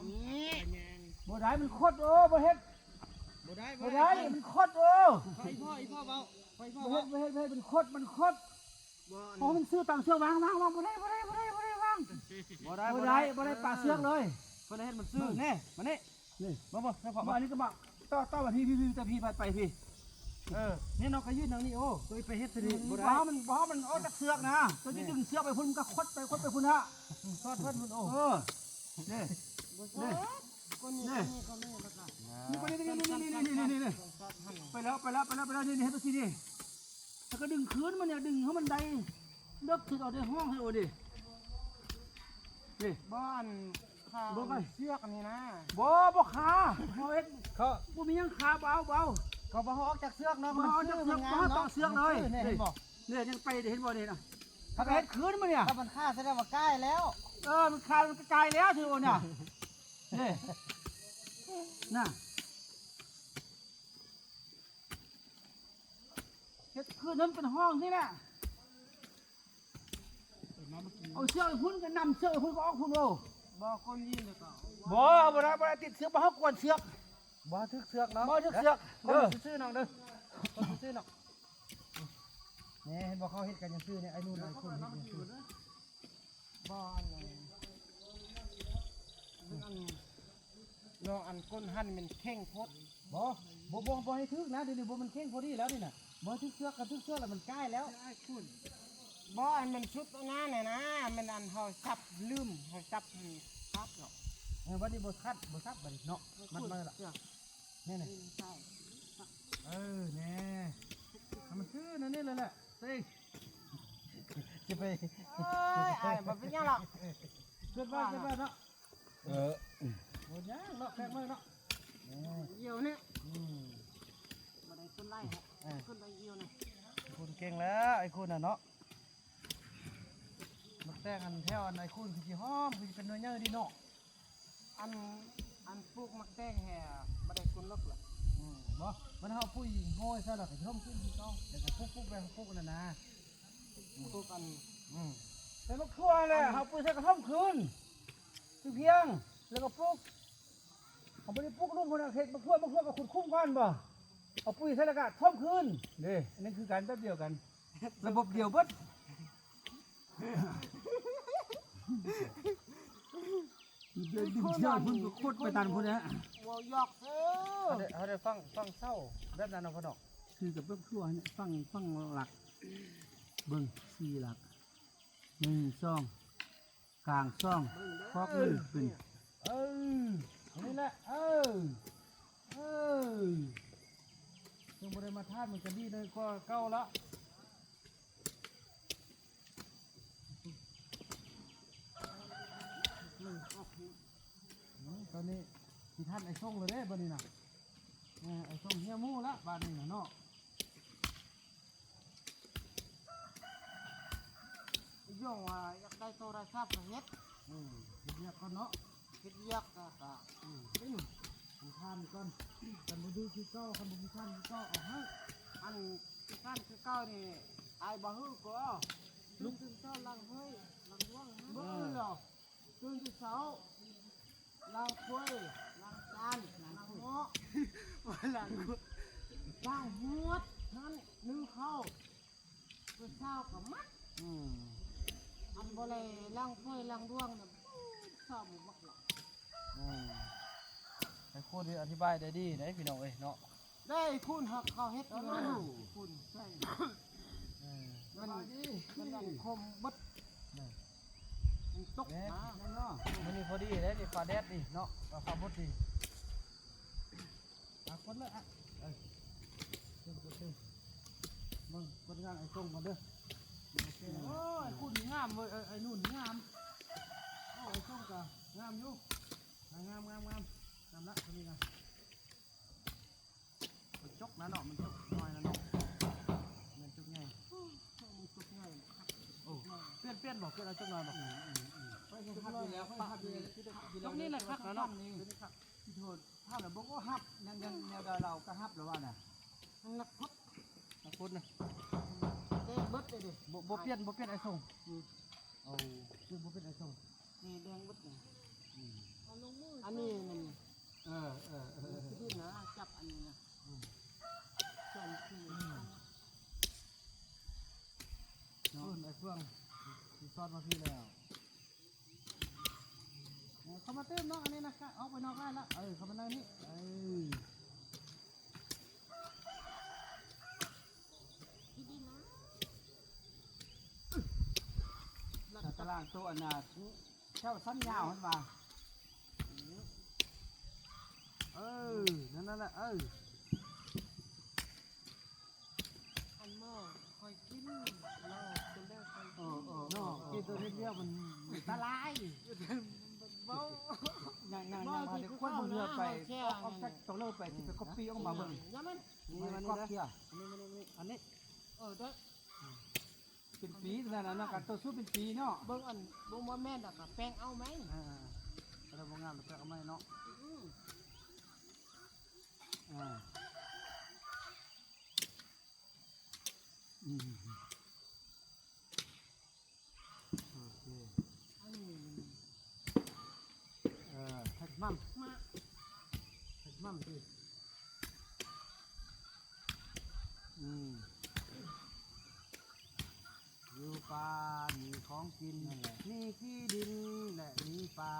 ນີ້ ບໍ່ໄດ້ ມັນຄົດ. ໂອ້ ບໍ່ເຮັດ ບໍ່ໄດ້ ບໍ່ໄດ້ ມັນຄົດ. ໂອ້ ອີ່ພໍ່ ອີ່ພໍ່ເວົ້າ ພໍ່ ອີ່ພໍ່ ບໍ່ເຮັດ ເວົ້າ ບໍ່ເຮັດ ບໍ່ເຮັດ ມັນຄົດ ມັນຄົດ. ບໍ່ ພໍມັນຊື່ຕາມເຊືອກ ວາງ ວາງ ວາງ ບໍ່ໄດ້ ບໍ່ໄດ້ ບໍ່ໄດ້ ວາງ ບໍ່ໄດ້ ບໍ່ໄດ້ ບໍ່ໄດ້ ປະເຊືອກເລີຍ. ເພິ່ນເຮັດມັນຊື່ ເບິ່ງ ແນ່ ມານີ້ ນີ້ ເບິ່ງ ເບິ່ງ ເບິ່ງ ອັນນີ້ກໍມາຕໍ່ ຕໍ່ມາພີ້ ພີ້ ພີ້ ແຕ່ພີ້ໄປ ໄປພີ້. ເອີ ນີ້ເນາະ ກໍຢືນທາງນີ້. ໂອ້ ໂຕໄປເຮັດຊະນີ້ ອືມ ບໍ່ໄດ້ ບໍ່ ມັນ ບໍ່ ມັນອອກຈາກເຊືອກນະ. ໂຕຈະດຶງເຊືອກໄປພຸ້ນ ມັນກໍຄົດໄປ ຄົດໄປພຸ້ນນະ ຊອດເພິ່ນພຸ້ນ. ໂອ້ ເອີ ນີ້ ນີ້ ນີ້ ນີ້ ນີ້ ນີ້ ນີ້ ນີ້ ນີ້ ນີ້ ນີ້ ນີ້ ນີ້ ນີ້ ນີ້ ໄປແລ້ວ ໄປແລ້ວ ໄປແລ້ວ ໄປແລ້ວ. ນີ້ ນີ້ ເຮັດຈັ່ງຊີ້ນີ້ ແລ້ວກໍດຶງຄືນມານີ້ ດຶງໃຫ້ມັນໄດ້ເລິກທີ່ເຮົາໄດ້ຫ້ອງໃຫ້ໂອເດ. ນີ້ ບໍ່ ອັນ ຄາ ບໍ່ໄປ ເຊືອກອັນນີ້ນະ. ບໍ່ ບໍ່ຄາ ເຮົາເຮັດ ເຂົາ ບໍ່ມີຫຍັງຄາ. ເບົາ ເບົາ ກໍບໍ່ເອົາອອກຈາກເຊືອກເນາະ. ບໍ່ເອົາອອກຈາກເຊືອກ ມັນງາມ ບໍ່ເອົາຕໍ່ເຊືອກເລີຍ. ນີ້ ນີ້ ເຫັນບໍ່? ນີ້ ຍັງໄປ ເຫັນບໍ່ນີ້ນະ? ເຂົາເຮັດຄືນມານີ້ ຖ້າມັນຄາສະແດງວ່າກາຍແລ້ວ. ເອີ ມັນຄາ ມັນກະກາຍແລ້ວ ຖືວ່ານີ້ ນີ້ ນະ. ເຮັດຄືນໃຫ້ມັນເປັນຫ້ອງຊີ້ນະ. ເອົາເຊືອກໄປພຸ້ນ ກໍນຳເຊືອກໄປພຸ້ນ ກໍອອກພຸ້ນ. ໂອ້ ບໍ່ ຄົນຍິງແລ້ວກໍ ບໍ່ ບໍ່ໄດ້ ບໍ່ໄດ້ ຕິດເຊືອກ ບໍ່ ເຮົາກວນເຊືອກ. ບໍ່ຖືກເຊືອກເນາະ ບໍ່ຖືກເຊືອກ. ເດີ ຄົນຊື່ໆ ນ້ອງເດີ ຄົນຊື່ໆ ນ້ອງ. ນີ້ ເຫັນບໍ່ ເຂົາເຮັດກັນຈັ່ງຊີ້ນີ້ ໄອ້ນູນໄອ້ຄຸນເຮັດຈັ່ງຊີ້. ບໍ່ ອັນນັ້ນ ອັນ ນ້ອງ ອັນກົ້ນຫັ້ນແມ່ນເຄັ່ງໂພດ. ບໍ່ ບໍ່ ບໍ່ ບໍ່ໃຫ້ຖືກນະ ດຽວນີ້ບໍ່ແມ່ນເຄັ່ງ ພໍດີແລ້ວນີ້ນະ. ບໍ່ໃຫ້ຖືກເຊືອກ ຄັນຖືກເຊືອກແລ້ວມັນກາຍແລ້ວ. ບໍ່ ອັນມັນສຸດອັນນັ້ນນະ ມັນອັນເຮົາສັບລືມ ເຮົາສັບມັນສັບເນາະ. ເອີ ບັດນີ້ບໍ່ຂັດ ບໍ່ສັບບັດນີ້ເນາະ. ມັດມາແລ້ວ ນີ້ ນີ້ ເອີ ແນ່ ໃຫ້ມັນຄືແນວນີ້ເລີຍແຫຼະ. ເອີຍ ຈະໄປ ເອີຍ ອ້າຍ ບໍ່ເປັນຫຍັງດອກ ເກີດໄວ້ ເກີດໄວ້ເນາະ. ເອີ ບໍ່ຫຍັງເນາະ ແຂກມາເນາະ. ເອີ ດຽວນີ້ ອືມ ບໍ່ໄດ້ຄົນໄລ່ ເອີ ຄົນໄດ້ດຽວນີ້ ຄົນເກັ່ງແລ້ວ ໄອ້ຄຸນນະເນາະ. ໝາກແຕງອັນແຖວອັນໄອ້ຄຸນຄືຊິຫອມ ຄືຊິເປັນໜ່ວຍໃຫຍ່ດີເນາະ. ອັນ ອັນປູກໝາກແຕງແທ້ບໍ່ໄດ້ຜົນດອກລະ. ອືມ ບໍ່ ມັນເຮົາປຸ໋ຍໂຮຍໃສ່ລະກໍຊິຫອມຂຶ້ນຄືເກົ່າ. ແລ້ວກໍປຸກ ປຸກແລ້ວປຸກນັ້ນນະ ປຸກອັນ ອືມ ໃສ່ໝາກຖົ່ວຫັ້ນແຫຼະ ເຮົາປຸ໋ຍໃສ່ກໍຫອມຂຶ້ນ ຄືພຽງ ແລ້ວກໍປຸກ. ເຮົາບໍ່ໄດ້ປຸກລຸ່ມພຸ້ນນະ ເຮັດໝາກຖົ່ວ ໝາກຖົ່ວກໍຂຸດຄຸ້ມກ່ອນບໍ່ ເອົາປຸ໋ຍໃສ່ແລ້ວກໍຖອມຄືນເດ້. ອັນນີ້ຄືກັນ ແບບດຽວກັນ ລະບົບດຽວເບິດ. ເດີນດິນເຊື່ອງພຸ້ນກໍຂົດໄປຕັນພຸ້ນແຫຼະ. ເວົ້າຢອກເດີ ເຮົາໄດ້ ເຮົາໄດ້ຝັງ ຝັງເສົາແບບນັ້ນເນາະພໍ່ເນາະ. ຄືກັບເບິ່ງທົ່ວນີ້ ຝັງ ຝັງຫຼັກ ເບິ່ງສີ່ຫຼັກ ໜຶ່ງ ສອງ ກາງສອງ ຄອກໜຶ່ງ ເປັນ ເອີ ອັນນີ້ແຫຼະ ເອີ ເອີ ຍັງບໍ່ໄດ້ມາທາດ ມັນກະດີໜ້ອຍກວ່າເກົ່າລະ. ອືມ ຕອນນີ້ ຊິທັນໄອ້ຊົງແລ້ວເດ້ບາດນີ້ນະ. ເອີ ໄອ້ຊົງເຮຍໝູລະບາດນີ້ນະເນາະ. ຍ້ອນວ່າຢາກໄດ້ໂທລະສັບກໍເຮັດ ເອີ ເຮັດວຽກກ່ອນເນາະ ເຮັດວຽກກໍ ອືມ ເອີ ມີທານກ່ອນ. ຄັນບໍ່ດືຄືເກົ່າ ຄັນບໍ່ມີທານຄືເກົ່າ ເອົາໃຫ້ ອັນ ຄືກັນຄືເກົ່ານີ້ ຕາຍບໍ່ຮືກໍລຸກຕື່ນເຊົ້າລ້າງຖ້ວຍລ້າງດວງ ເອີ ຕື່ນແຕ່ເຊົ້າ ລ້າງຖ້ວຍ ລ້າງຈານ ລ້າງໝໍ້ ວ່າລ້າງຖ້ວຍ ລ້າງຫວດຫັ້ນ ໜຶ້ງເຂົ້າ ມື້ເຊົ້າກໍໝັກ ອືມ ອັນບໍ່ໄດ້ລ້າງຖ້ວຍລ້າງດວງນະ ເຊົ້າໝັກຫຼາຍ ອືມ ໃຫ້ຄູນອະທິບາຍໄດ້ດີເດ້ພີ່ນ້ອງເອີຍເນາະ. ໄດ້ຄູນຫາກເຂົາເຮັດຢູ່ ຄູນໃສ່ ເອີ ມັນ ມັນອັນຄົມເບິດ ເອີ ມັນຕົກມາເນາະ. ມື້ນີ້ພໍດີເດ້ນີ້ ຟ້າແດດນີ້ເນາະ ຟ້າບົດນີ້ ອາ ກົດເລີຍອະ ເອີ ເບິ່ງຜົນງານໄອ້ຊົງກ່ອນເດີ. ໂອ້ຍ ຄູນງາມເວີ້ຍ ເອີ ໄອ້ນຸ່ນງາມ ໂອ້ ໄອ້ຊົງກໍງາມຢູ່ ງາມ ງາມ ງາມ ງາມລະ ຕົວນີ້ນະ. ມັນຈົກນະເນາະ ມັນຈົກນ້ອຍນະເນາະ ແມ່ນຈົກໃຫຍ່ ມັນຈົກໃຫຍ່. ໂອ້ ປ່ຽນ ປ່ຽນບໍ່ ປ່ຽນເອົາຈົກນ້ອຍບໍ່? ອືມ ອືມ ອືມ ຈົກນີ້ລະຄັກນະເນາະ ຕົວນີ້ຄັກ ທີ່ໂທດ ຖ້າລະບໍ່ຮັບ ຍັງ ຍັງແນວໃດລາວກໍຮັບລະວ່ານະ ມັນໜັກໂພດ ໜັກໂພດນະ ແຕ່ເບິດເດ້ ບໍ່ ບໍ່ປ່ຽນ ບໍ່ປ່ຽນໄອ້ຊົງ ອືມ ໂອ້ ຄືບໍ່ປ່ຽນໄອ້ຊົງ ນີ້ແດງເບິດນີ້ ອືມ ອັນນີ້ມັນ ເອີ ເອີ ເອີ ຊິດິນນະ ຈັບອັນນີ້ນະ ອືມ ສ່ວນທີ່ ອືມ ເນາະ ໂອ້ຍ ໄອ້ເຟືອງຊິຊອດມາພີ້ແລ້ວ ເອີ ເຂົ້າມາຕື່ມເນາະ ອັນນີ້ນະ ອອກໄປນອກໄດ້ລະ ເອີ ເຂົ້າມາໃນນີ້ ເອີ ຕາຕະລາງໂຕອັນນ່າ ເຈົ້າສັນຍາວຫັ້ນວ່າ ເອີ ນັ້ນ ນັ້ນແຫຼະ ເອີ ອັນໝໍ້ຂ້ອຍກິນ ເຫຼົ້າເປັນແລ້ວຂ້ອຍກິນ ເອີ ເອີ ເນາະ ເອີ ກິນໂຕເຮັດວຽກມັນອັນຕະລາຍ ເວົ້າ ຍ່າງໆ ມາເດ້ ຄວນເບິ່ງເຮືອໄປ ອອກຈາກໂຕເລີໄປ ຊິໄປກັອບປີ້ອອກມາເບິ່ງ ຢ່າມັນ ນີ້ ມັນ ນີ້ ອັນນີ້ ອັນນີ້ ເອີ ເດີ ເປັນປີນັ້ນນະເນາະ ການຕໍ່ສູ້ເປັນປີເນາະ ເບິ່ງອັນບໍ່ ບໍ່ແມ່ນດອກ ກະແປງເອົາໃໝ່ ອ່າ ກະໄດ້ບໍ່ງາມ ແປງເອົາໃໝ່ເນາະ ອືມ ອ່າ ອືມ ໂອເຄ ອັນນີ້ ເອີ ໃຫ້ໝ່ຳ ມາ ໃຫ້ໝ່ຳຕິ ອືມ ຢູ່ປ່າມີຂອງກິນ ນັ້ນແຫຼະ ມີຂີ້ດິນ ແລະ ມີປ່າ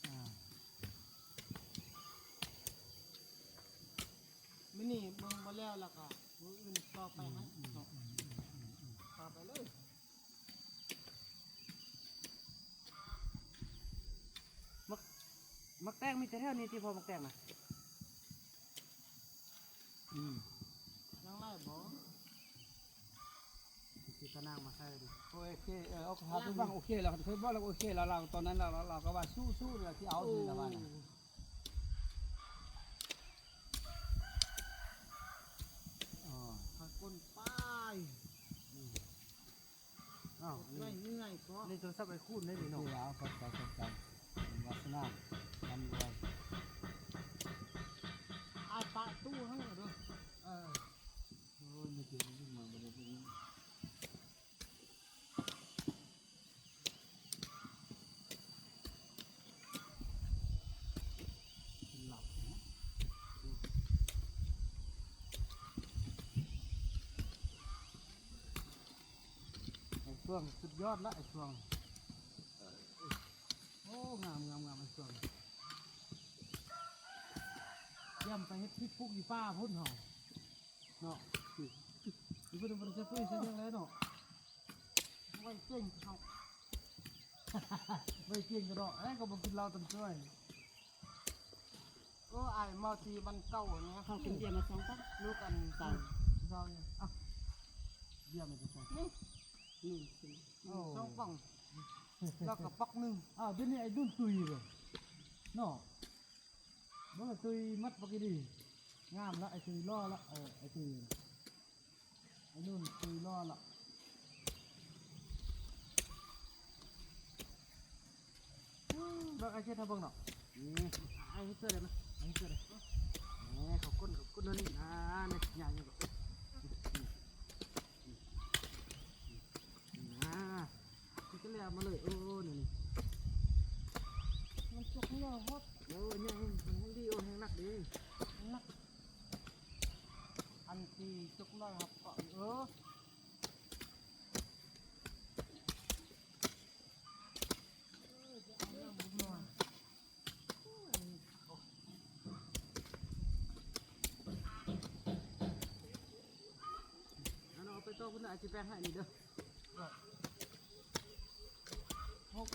ອ່າ ມື້ນີ້ເບິ່ງບໍ່ແລ້ວ ແລ້ວກໍມື້ອື່ນຕໍ່ໄປໃຫ້ ອືມ ເນາະ ອືມ ອືມ ອືມ ຕໍ່ໄປເລີຍ ໝາກ ໝາກແຕງມີແຕ່ແຖວນີ້ຕິ ພໍ່ ໝາກແຕງນະ ອືມ ຍັງຫຼາຍບໍ່? ຊິຕະນາງມາໃສ່ເດ້ ໂອເຄ ເອີ ເອົາຂາໄປວາງ ໂອເຄ ລາວເຄີຍບອກລາວ ໂອເຄ ລາວ ລາວຕອນນັ້ນລາວ ລາວ ລາວກໍວ່າສູ້ໆ ລາວຊິເອົາ ໂອ້ ລາວວ່ານະ ອໍ ຂ້ອຍກົ້ນປາຍ ອືມ ອ້າວ ນີ້ ເມື່ອຍກໍ ນີ້ໂທລະສັບໄອ້ຄູນເດ້ນີ້ເນາະ ເອົາ ຂອບໃຈ ຂອບໃຈ ວາສະໜາ ຮ່ຳລວຍ ອ້າຍປະຕູ້ຫັ້ນເດີ ເອີ ໂອ້ຍ ມີແຕ່ຍິງມາບໍ່ໄດ້ເປັນ ໄອ້ຊ່ວງສຸດຍອດລະ ໄອ້ຊ່ວງ ໂອ້ ງາມໆໆ ໄອ້ຊ່ວງ ຢ້ຽມໄປເຮັດພິດປຸກຢູ່ປ່າພຸ້ນເຮົາ ເນາະ ຢູ່ເພິ່ນບໍ່ໄດ້ໃສ່ປຸ໋ຍໃສ່ຫຍັງແລ້ວເນາະ ໄວເກັ່ງເຮົາ ໄວເກັ່ງກະເນາະ ເອີ ກໍບໍ່ກິນເຫຼົ້າຕຳຊ່ວຍ ໂອ້ ອ້າຍເມົາທີ່ບ້ານເກົ່າຫັ້ນນະ ເຂົາກິນເບຍມາສອງປັ້ງ ລູກອັນເກົ່າ ເຊົານີ້ ເອົາ ເບຍມາແຕ່ໃສ ນີ້ ນີ້ ໂອ້ ສອງປັ້ງ ແລ້ວກໍປັກໜຶ່ງ. ອ້າວ ດຽວນີ້ໄອ້ດຸນຕຸ້ຍເນາະ ບໍ່ ຕຸ້ຍມັດປາກດີ ງາມລະ ໄອ້ຕຸ້ຍຫຼໍ່ລະ ເອີ ໄອ້ຕຸ້ຍ ໄອ້ນຸ່ນຕຸ້ຍຫຼໍ່ລະ. ເບິ່ງ ອ້າຍເຮັດໃຫ້ເບິ່ງເນາະ ນີ້ ອ້າຍເຮັດເທື່ອໄດ້ມະ ອ້າຍເຮັດເທື່ອໄດ້ ນີ້ ເຂົ້າກົ້ນ ເຂົ້າກົ້ນນັ້ນ ອ່າ ນີ້ ຍ່າງນີ້ ອ່າ ທີ່ກະແລມາເລີຍ ໂອ້ ນີ້ ນີ້ ມັນຈົກນ້ອຍໂພດ ໂອ້ ຍັງ ມັນຍັງດີ ໂອ້ ແຮງໜັກເດ້ ໜັກ ອັນທີ່ຈົກນ້ອຍເຮົາເກາະ ເອີ ເອົາໄປຕໍ່ພຸ້ນນະ ອາຊິແບ່ງໃຫ້ນີ້ເດີ ຫົກ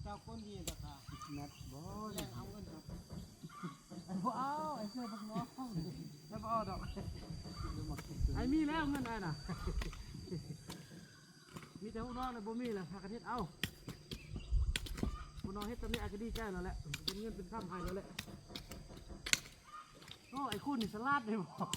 ເຈົ້າຄົນດີກະ ແມັດບໍ່ ແລ່ນເອົາເງິນ ບໍ່ເອົາ ໄອ້ເສື້ອພວກນ້ອງ ແລ້ວບໍ່ເອົາດອກ ໄອ້ມີແລ້ວເງິນອ້າຍນະ ມີແຕ່ພວກນ້ອງນະ ບໍ່ມີແລ້ວ ພາກັນເຮັດເອົາ ພວກນ້ອງເຮັດຕາມນີ້ອ້າຍກະດີໃຈແລ້ວແຫຼະ ເປັນເງິນເປັນຄຳໃຫ້ແລ້ວແຫຼະ ໂອ້ ໄອ້ຄຸນນີ້ສະຫຼາດເດ້ບໍ່ ບໍ່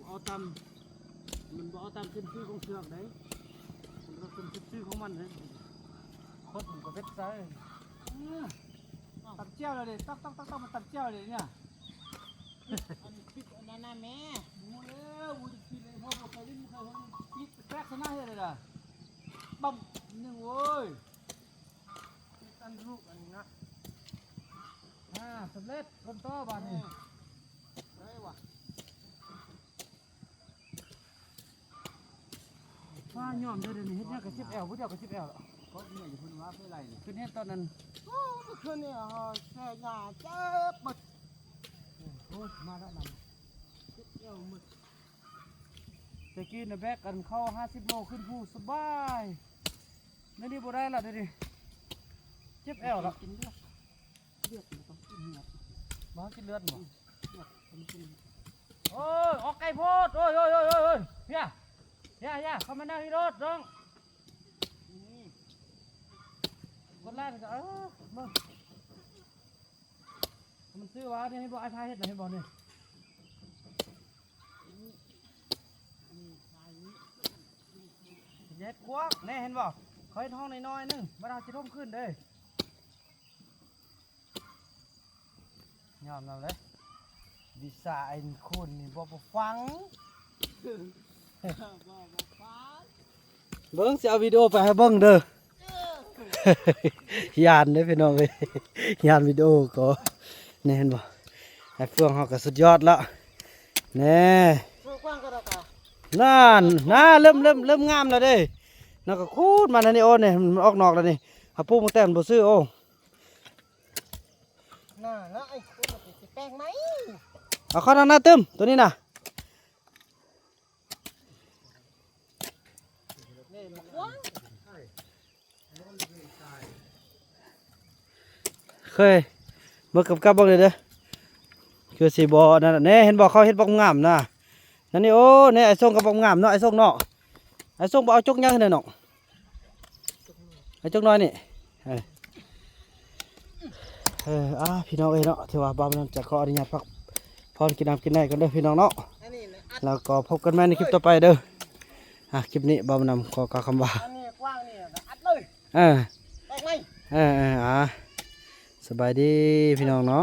ເອົາຕາມ ມັນບໍ່ເອົາຕາມເສັ້ນຊື່ຂອງເຊືອກໃດ ມັນເອົາຕາມເສັ້ນຊື່ຂອງມັນເດ້ ຄົດມັນກໍເປັດໃສ ເອີ ຕຳແຈ່ວແລ້ວເດ້ ຕັກໆໆ ມັນຕຳແຈ່ວເດ້ເນຍ ອັນປິດອັນນັ້ນນະແມ່ ຮູ້ແລ້ວ ບໍ່ໄດ້ກິນເລີຍ ເຮົາບໍ່ເຄີຍຫຼິ້ນ ບໍ່ເຄີຍເຫັນ ປິດແປກຊະນະເຮັດໄດ້ລະ ບຳໜຶ່ງໂວ້ຍ ປິດອັນລູກອັນນີ້ນະ ອ່າ ສຳເລັດ ກົ້ນຕໍ່ບາດນີ້ ໄດ້ວະ. ຟ້າຍອມເດີ ດຽວນີ້ເຮັດຫຍັງກໍເຈັບແອວ ຜູ້ດຽວກໍເຈັບແອວແລ້ວ ກໍເມື່ອຍຢູ່ເພິ່ນວ່າເພິ່ນໄລ່ນີ້ ຂຶ້ນເຮັດຕອນນັ້ນ ໂອ້ ເມື່ອຄືນນີ້ ເອີ ແຊ່ຢາເຈັບໝົດ ໂອ້ຍ ມາແລ້ວນຳ ເຈັບແອວໝົດ ແຕ່ກີ້ນະແບກອັນເຂົ້າຫ້າສິບໂລຂຶ້ນພູສະບາຍ ດຽວນີ້ບໍ່ໄດ້ລະ ດຽວນີ້ເຈັບແອວລະ ກິນເລືອດ ເລືອດມັນຕ້ອງກິນເລືອດ ບໍ່ກິນເລືອດບໍ່? ໂອ້ຍ ອອກໄກໂພດ ໂອ້ຍ ໂອ້ຍ ເພຍ ເພຍ ເພຍ ເຂົ້າມານັ່ງນີ້ໂລດນ້ອງ ກົດໄລກະ ເອີ ເບິ່ງ ມັນຊື່ວ່ານີ້ ເຫັນບໍ່ ອ້າຍພາເຮັດນະ ເຫັນບໍ່ນີ້ ເຮັດກວ້າງແນ່ ເຫັນບໍ່ ເຂົາເຮັດຮ່ອງນ້ອຍໆໜຶ່ງ ບັດເຮົາຊິຖົມຂຶ້ນເດ້. ຍອມນຳເລີຍ ວິຊາໄອ້ຄູນນີ້ບໍ່ ບໍ່ຟັງ ບໍ່ ບໍ່ຟັງ ເບິ່ງ ຊິເອົາວິດີໂອໄປໃຫ້ເບິ່ງເດີ ຢ້ານເດ້ພີ່ນ້ອງເອີຍ ຢ້ານວິດີໂອກໍ ນີ້ເຫັນບໍ່ ໄອ້ເຟືອງເຮົາກໍສຸດຍອດລະ ແນ່ ນັ້ນນະ ເລີ່ມ ເລີ່ມ ເລີ່ມງາມແລ້ວເດ້ ນະ ກໍຂູດມາແນວນີ້ ໂອ້ ນີ້ມັນອອກນອກແລ້ວນີ້ ເຮົາປູກຕັ້ງແຕ່ມັນບໍ່ຊື່ ໂອ້ ນະ ນະ ໄອ້ຄົນມັນຊິແປງໄໝ ເອົາເຂົ້າທາງໜ້າຕື່ມ ໂຕນີ້ນະ ເຄີຍ ເບິ່ງກັບກັບເບິ່ງເດີ ຄືຊິບໍ່ນັ້ນແນ່ ເຫັນບໍ່ ເຂົາເຮັດບັກງາມນະ ນັ້ນນີ້ ໂອ້ ແນ່ ໄອ້ສົງກັບບັກງາມເນາະ ໄອ້ສົງເນາະ ໄອ້ສົງບໍ່ເອົາຈົກໃຫຍ່ໃຫ້ໜ້ອຍນ້ອງ ເອົາຈົກນ້ອຍນີ້ ເອີ ເອີ ອ່າ ພີ່ນ້ອງເອີຍເນາະ ຖືວ່າບ່າວບຸນນຳຈະຂໍອະນຸຍາດພັກຜ່ອນກິນນ້ຳກິນໃນກ່ອນເດີພີ່ນ້ອງເນາະ ແລ້ວກໍພົບກັນໃໝ່ໃນຄລິບຕໍ່ໄປເດີ ອ່າ ຄລິບນີ້ບ່າວບຸນນຳຂໍກ່າວຄຳວ່າ ອັນນີ້ກວ້າງນີ້ອັດເລີຍ ເອີ ແບກໄໝ ເອີ ເອີ ອ່າ ສະບາຍດີພີ່ນ້ອງເນາະ.